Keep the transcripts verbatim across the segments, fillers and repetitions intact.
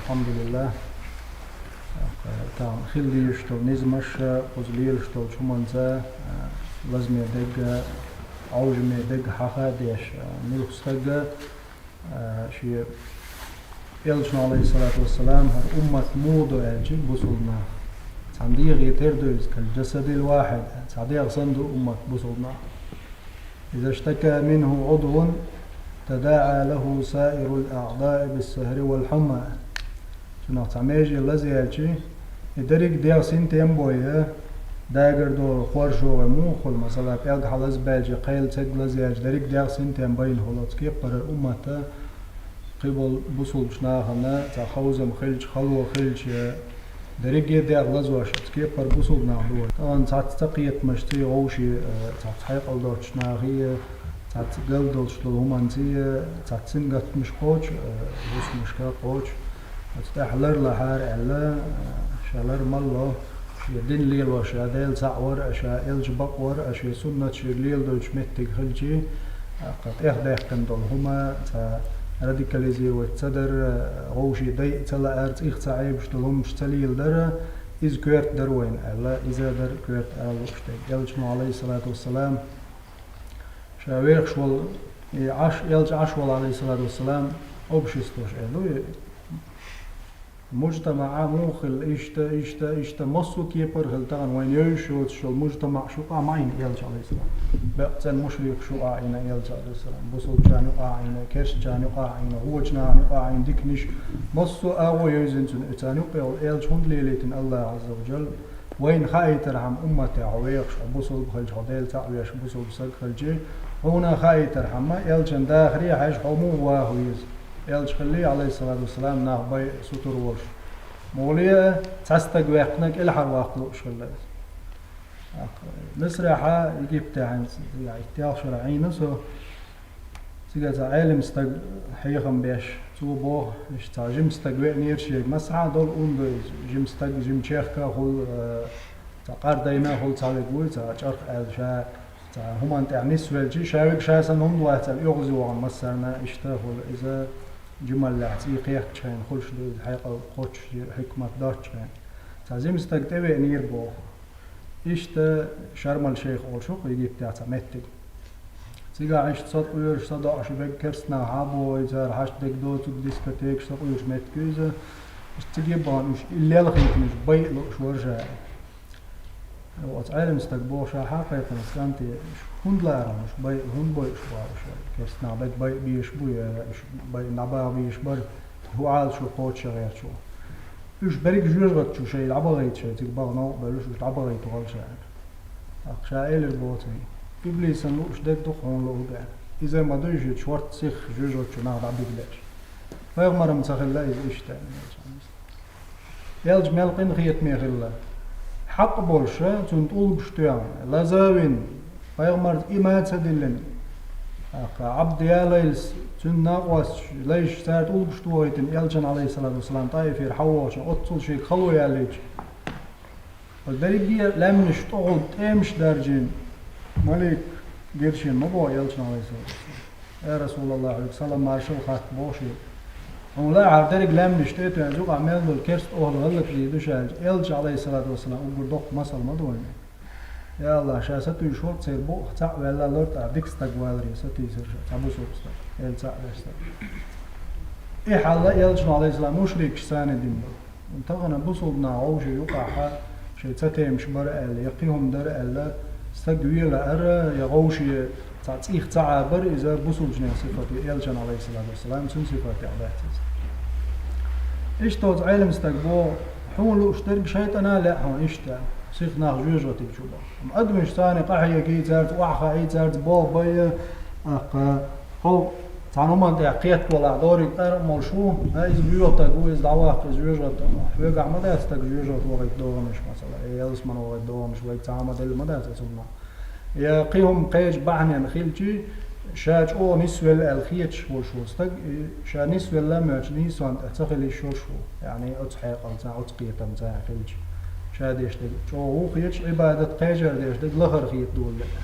الحمد لله. Тахана хила дезаш долу низамаш, кхуза лелаш долчу хӀуманца, а, лазаме дерг, Ӏовжаме дерг хьаха а деш, а, муьлхха стага, а, шен Элчано, عليه الصلاة والسلام, хӀара уммат муха ду аьлча, бусулба нах цхьана дегӀе тера ду иза, كالجسد الواحد, цхьа дегӀ санна ду уммат бусулба нах. إذا اشتكى منه عضو تداعى له سائر الأعضاء بالسهر والحمى. Цунах цхьа меже лазаелча, и дерриг дегӀ синтем бой, дагар долу хоршо вай муха хуьлу, масала, пӀелг хьалазабаьлча, кхел, церг лазаелча, дерриг дегӀ синтем байна хуьлу оцу кепара уммата, кхиболу бусулбачу нахана цхьа ховзам хилча, хало хилча, дерриге дегӀ лазош, оцу кепара бусулба нах ду. Тахана цхьацца цакхетамашций, вовший, э, цхьацца хьекъал доцучу нахий, цхьацца галдолуш долу хӀуманций, цхьацца сингаттамаш кхочу, э, хӀусамашка кхочу. Оцу тӀехь лар лахьара аьлла, э, ша лар ма ло, шен дин лелош, ша Дела цхьаъ вар а, ша элча бакъ вар а, шен суннат шега леладойтуш меттиг хилчий, тӀаккха тӀехдаьккхина долу хӀума, цхьа радикализировать ца дара, вовший дайа ца лаьара, цӀих ца Ӏебаш долу хӀуманаш ца леладара, иза коьрта дара вайна аьлла, иза дара коьрта ала лууш дерг. Элчано, عليه الصلاة والسلام, ша вехаш волу, и Ӏаш, элча Ӏаш волу, عليه الصلاة والسلام, обществош аьлла ву, и мужтамаӀ муха хилла, иштта, иштта, иштта, массо а кепара хилла, тахана вайна евзаш йоцуш йолу мужтамаӀ шу къа ма Ӏийна элча, عليه السلام. Баккъал цӀена мушрикаш шу къа Ӏийна элча, عليه السلام. Бусулбачарна юкъа Ӏийна, керстачарна юкъа Ӏийна, гӀочу нахана юкъа Ӏийна, диканаш, массо а агӀо евзина цунна, и царна юккъехула элча хӀунда лелийтина АллахӀа, عز وجل? Вайна хаийтархьама, умматехь хьо вехаш, хьо бусулба хилча, хьо Дела цхьаъ веш бусулба стаг хилчий, хьуна хаийтархьама, элчан дахаре а хьаьжжа, хьо муха ваха веза? Элча хилла, عليه الصلاة والسلام, нах байа сутара волуш. Муха ле а, цхьа стаг ваьккхина, кӀелхьарваккха лууш хилла иза. Мисрахьа, Египтехь, хӀинца, итт-ялх шарахь Ӏийна со, цига цхьа Ӏелам стаг хьехам беш, цо боху, иштта цхьа жима стаг веанера шега, массахьа долу ун ду иза, жима стаг, жима чехка а хуьлу, э, цхьа къардайна а хуьлу, цхьа вега вуй, цхьа чӀарх аьлла, ша цхьа хӀуманна тӀехь нисвелчий, ша вега ша санна хӀунда вац аьлла, оьгӀазе вахана массарна, иштта а хуьлу иза, жималлехь цӀий кхехкачхьана хуьлуш ду иза, хьекъал кхоччуш, хьикмат доцчхьана. Цхьа жима стаг тӀевеанера боху. Иштта Шармал-Шейх олуш ву-кх Египтехь цхьа меттиг. Цигахь иштта сатӀуьйраш, садоӀуш берг керстанаха хьабогӀий, цара хьашт дерг доцург, дискотекаш, сатӀуьйраш меттиг ю иза. Иштта цига бахана уьш, и лелхийтинарш байа лууш вара ша. Оцу Ӏелам стаг боху, ша хьакхайкхина, кӀанте, уьш хӀунда лаьара хьуна уьш байа, хӀунда бойуш бара уьш? Керстанаха берг байа безаш бу, я уьш байа дӀабаха безаш бара? ХӀун Ӏалашо кхочуш гӀерташ ву? Уьш берриг жоьжахати чу шайн дӀабахийта, шайн цига баха новкъа бевллаш, уьш дӀабахийта вара ша. ТӀаккха ша элира боху цуьнга: «Иблисан лууш дерг ду-кх хьуна луург», — аьлла. Иза ма дуй шуьца, шортта сиха жоьжахати чу нах дӀабига дерш. Пайхамаран ма ца хилла иза иштта, аьлла. Элча мел къинхетаме хилла. Хьакъ болуш, цунна тӀулгаш тоьхна, лаза а вина, пайхамарца иман а ца диллина, тӀаккха Ӏабдиялайлас, цуьнан накъосташ, лайш цара тӀулгаш тохийтина, элчан, عليه الصلاة والسلام, ТӀаифера хьавогӀучу, оццул шега хало яьллича, оцу дерриге а лаьмнаш тӀехула тӀемаш даржийна, малик гира шена ма боху элчан, عليه الصلاة والسلام. «Я РасулаллахӀ, хьоьга салам-маршалла хатта», — боху шега. «Хьуна лаахьара дерриг лаьмнаш тӀе а тоьхна, юкъахь мел долу керста охӀла гӀаллакх дийр ду ша», — аьлча, элча, عليه الصلاة والسلام, уггар доккха масал ма ду вайна. Я АллахӀ, ша сатуьйсуш вара церан букъах, цхьаъ ваьлла лартӀахь дика стаг валаре сатийсира ша, цхьа бусулба стаг, Эла цхьаъ веш стаг. И хьал элчано, عليه السلام, мушрикашца а дина ду. Тахана бусулба нах вовшийн юкъахь шайн цатемаш бара аьлла, я кхин хӀума дара аьлла, стаг вела ара, я вовшийн цхьа цӀих ца Ӏабар, иза бусулбачеран сифат ю, элчан, عليه الصلاة والسلام, цуьнан сифатех дац иза. Иштта оцу Ӏелам стага боху: «Хьуна лууш дерг шайтӀана а лаьа хьуна иштта, сиха нах жоьжахати чу бахка. Амма адамашца къахьегий, цаьрца охьахаий, цаьрца болх бай, тӀаккха хьо цхьана хӀуманна тӀехь кхетта валахь, дерриг къаьркъа молуш ву, а, иза воьха стаг ву, иза дӀаваккха, иза жоьжахати, хьоьгахь ма дац стаг жоьжахати вахийта догӀанаш, масала, э, ялсамане вахийта догӀанаш, вайга цхьа а ма делла ма дац оцунна». Я кхин хӀума кхечу бахьанех хилчий, ша чӀогӀа нисвелла аьлла хеташ волуш волу стаг, и ша нисвелла а моьттуш, нийсонна тӀехь ца хила йиш йолуш ву. Яъни оцу хьекъалца, оцу кхетамца хилча, ша деш дерг чӀогӀа ву хеташ, Ӏибадат кхечара деш дерг лахара хета долу дела.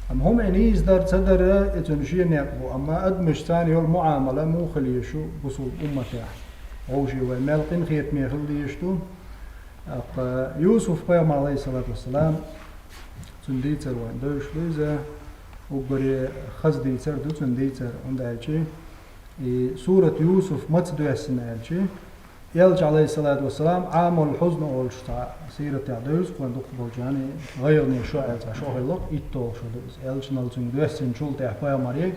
Амма хӀума и нийса дар, ца дар, и цуьнан шен некъ бу, амма адамашца йолу муӀамала муха хила еза шу бусулба умматехь? Вовший вай мел къинхетаме хила дезаш ду. ТӀаккха Юсуф-пайхамар, Ӏалайхиссалату вассалам, цун дийцар вайна девзаш ду иза, уггаре хаза дийцар ду цун дийцар, хӀунда аьлча, и сурат Юсуф маца доьссина аьлча, Элча, Ӏалайхиссалату вассалам, Ӏамул-Хьузн олуш цхьа сиратехь девзаш вайна дукхахболчарна, гӀайгӀане шо аьлла цхьа шо хилла, итталгӀа шо ду иза. Элчанал цуьнга доьссинчул тӀаьхьа пайхамаре,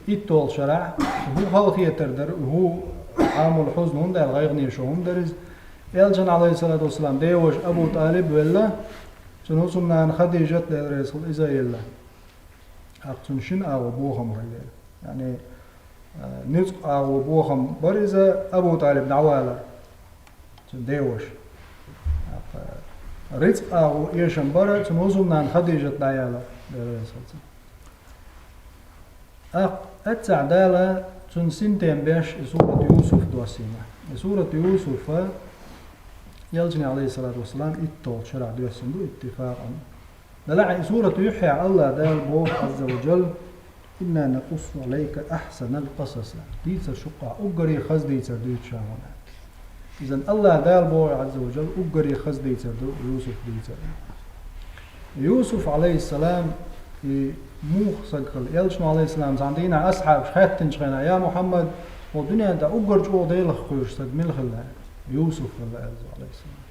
итталгӀа шарахь, хӀун халахетар дара, хӀун Ӏамул-Хьузн хӀунда аьлла, гӀайгӀане шо хӀунда дара иза? Элчан, Ӏалайхиссалату вассалам, ден ваша Абу ТӀалиб велла, цуьнан хӀусамнана Хадижат, Дела реза хуьлда, иза а елла. ТӀаккха цуьнан шина агӀо бохам хилира. Яъни, а, ницкъ агӀо бохам бара иза Абу ТӀалиб дӀавалар, цуьнан ден ваша. ТӀаккха рицкъа агӀо эшам бара цуьнан хӀусамнана Хадижат дӀаялар, Дела реза хуьлда цунна. ТӀаккха эццахь Дала цунна синтем беш и сурат Юсуф доссийна. И сурат Юсуф Элчане, Ӏалайхиссалату вассалам, итталгӀа шарахь доьссина ду иттифакъан. Делахь и сурат юьххьехь АллахӀ Дала боху, Ӏазза ва Джалла: «Инна накъуссу Ӏалайка ахьсанал къасас». Дийцар шух-кх уггаре хаза дийцар дуьйцу ша хьуна. Иза АллахӀ Дала боху, Ӏазза ва Джалла, уггаре хаза дийцар ду Юсуф дийцар. Юсуф, Ӏалайхиссалам, и муха саг хилла? Элчано, Ӏалайхиссалам, цхьана дийнахь асхьабаш хаьттинчу хенахь: «Я Мухьаммад, хӀокху дуьнен тӀехь уггар чӀогӀа Делах кхоьруш саг мила хилла?» «Юсуф хилла», аьлла, Ӏалайхиссалам.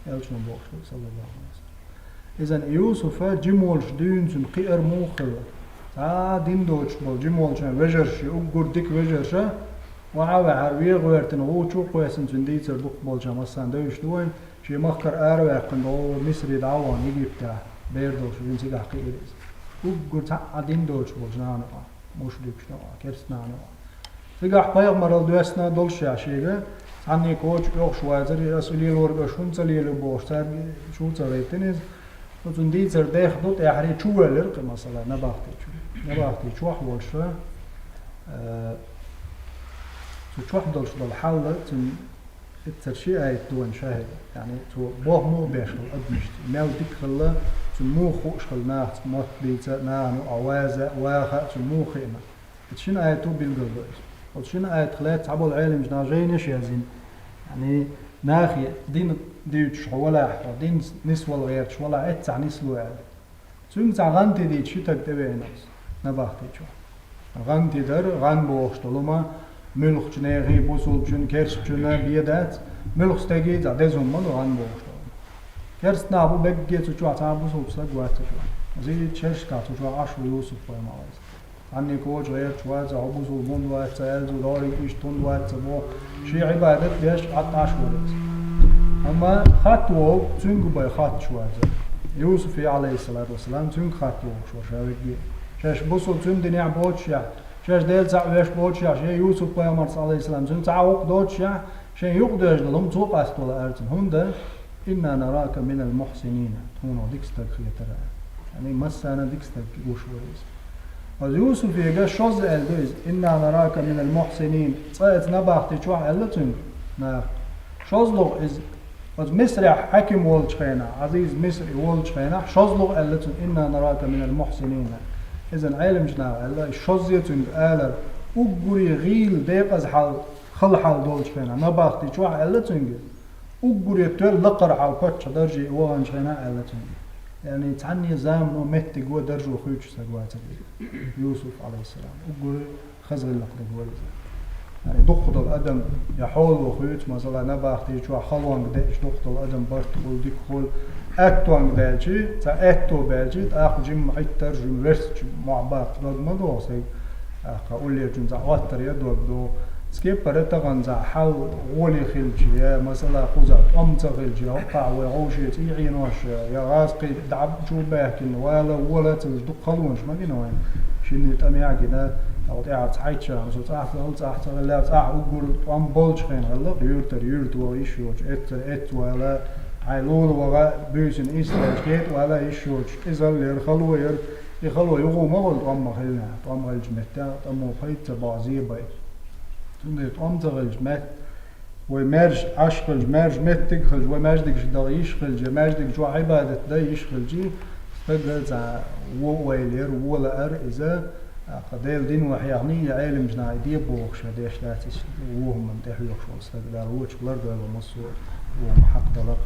Элчано бохуш ду, саллаллаху Ӏалайхи ва саллам. Иза Юсуфа жима волуш дуьйна цуьнан кхиар муха хилла? Цхьа дин доцуш болу жима волчу вежарша, уггар дика вежарша, охьа а ваьхьара, вен гӀоьртина гӀу чу а кхоьссина, цуьнан дийцар дукхахболчарна массарна девзаш ду вайна, шен махкара араваьккхина вогӀу, Мисаре дӀа а вахана, Египтехь бер долуш вина, цигахь кхиира иза. Уггар цхьа а дин доцуш болчу нахана юкъахь, мушрикашна юкъахь, керста нахана юкъахь. Цигахь пайхамаралла доьссина доллушехь шега, цхьанне коча оьхуш вацара, аса лелориг аша хӀунда ца лело бохуш, цаьрга чу ца гӀиртина иза. Оцунна дийцар деха ду, тӀаьххьара чу воьллира кхин, масала, набахти чу. Набахти чохь волуш, э, цу чохь долуш долу хьал, цуьнан эццара ши аят ду вайн шахьид. Яъни, цо бохамо а беш хилла адамашца. Мел дика хилла, цунна муха хууш хилла нахаца мотт дийца, нахана юкъахь ваза, ваха а цунна муха хиъна. Оцу шина аято билгал до иза. Оцу шина аятах лаьцна цхьаболу Ӏеламчу наха жайнаш а язйина. Яъни, нахе дин дуьйцуш хьо валахь, хьо дин нисвала гӀерташ валахь, эццахь нисло аьлла. Цуьнга цхьа гӀан тидийта ши таг тӀевеана оцу набахти чохь. ГӀан тидар, гӀан бохуш долу хӀума, муьлххачу нехан, бусулбачун, керстачун бен дац, муьлхха стеган цхьа деза хӀума ма ду гӀан бохуш долу хӀума. Керста нах бу, бегге цу чохь цхьа а бусулба стаг вац цу чохь. Зийчу шерашкахь цу чохь Ӏаш ву Юсуп-пайхамар вайца. Цхьанне коча гӀерташ вац, хьо бусулба хӀунда вац ца аьлла, хӀу дӀориг иштта хӀунда вац ца боху, шен Ӏибадат деш, Ӏад Ӏаш вара иза. Амма хатта вогӀу, цуьнга бен хатташ вац. Юсуфе, Ӏалайхиссалату вассалам, цуьнга хатта вогӀуш вара ша вегге. Шаьш бусулба цуьнан динехь боцушехь, шаьш Дела цхьаъ веш боцушехь, шен Юсуп-пайхамарца, Ӏалайхиссалам, цуьнан цхьа а гӀуллакх доцушехь, шен юкъадоьжна долу хӀума цо къастадала аьлла цунна. ХӀунда «Инна нарака минал мухьсинин», тхуна дика стаг хетара. Яъни массарна дика стаг гуш вара иза. Оцу Юсуфега шозза аьлла ду иза: «Инна нарака минал мухьсинин». Цкъа оцу набахти чохь аьлла цуьнга наха. ШозлагӀа иза, оцу Мисрехь хьаьким волчу хенахь, Ӏазиз Мисри волчу хенахь, шозлагӀа аьлла цуьнга: «Инна нарака минал мухьсинин». Иза Ӏеламчу наха аьлла, и шозза цуьнга алар, уггаре гӀийла, декъаза хьал, хала хьал долчу хенахь, набахти чохь аьлла цуьнга иза. Уггаре тоьлла лакхара хьал паччахьан дарже ваханчу хенахь аьлла цуьнга. Яъни цхьанне замано, меттиго, даржо хуьйцуш стаг вацара иза, Юсуф, Ӏалайхиссалам. Уггаре хаза гӀиллакх дерг вара иза. Яъни дукхах долу адам, я хьоло хуьйцу, масала, набахти чохь халонга деъча дукхах долу адам барт хуьлу, дика хуьлу, аьттонга даьлча, цхьа аьтто баьлча, тӀаккха жимма Ӏиттар, жимма верстачу мохь баккха дог ма догӀу сайга. ТӀаккха уллерчун цхьа Ӏоттар я дог догӀу. Скиппара тахана цхьа хьал гӀоле хилча, я, масала, кхузахь тӀом ца хилча, я хӀоккхахь вай гӀовше цӀий Ӏенош, я гӀазкхий дӀа чу баьхкина, вала, вола ца вуьш, дукха халонаш ма гина вайна. Шинна тӀамехь а гина, тӀаккха тӀаьхьа цхьайтта шарахь со цӀахь ца хилла, цӀахь ца хилла, цӀахь уггар тӀом болчу хенахь хилла, юьртара юьрта ваха йиш йоцуш, эццара эццавала, хьайн лула ваха, буьйсанна исс лаьцна кхета вала йиш йоцуш, къизалла яра, хало яра. И хало юха ма хуьлу тӀом ма хиллехь, тӀом хиллачу меттехь тӀамо пайда ца бохьу, зе бай. Цундела тӀом ца хиллачу метта, вай маьрша Ӏаш хилча, маьрша меттиг а хилча, вай маьждигаш даха йиш хилча, я маьждиг чохь Ӏибадат дан йиш хилча, стага цхьа вон ойла яр, вон лаар иза, ТӀаккха Делан дин вахьехний, я Ӏелимчу наха и де бохуш, я деш дац, иза вон хӀуманна тӀехьоьхуш волу стаг, Дала вочух лардойла массо а вон хьакъ далар.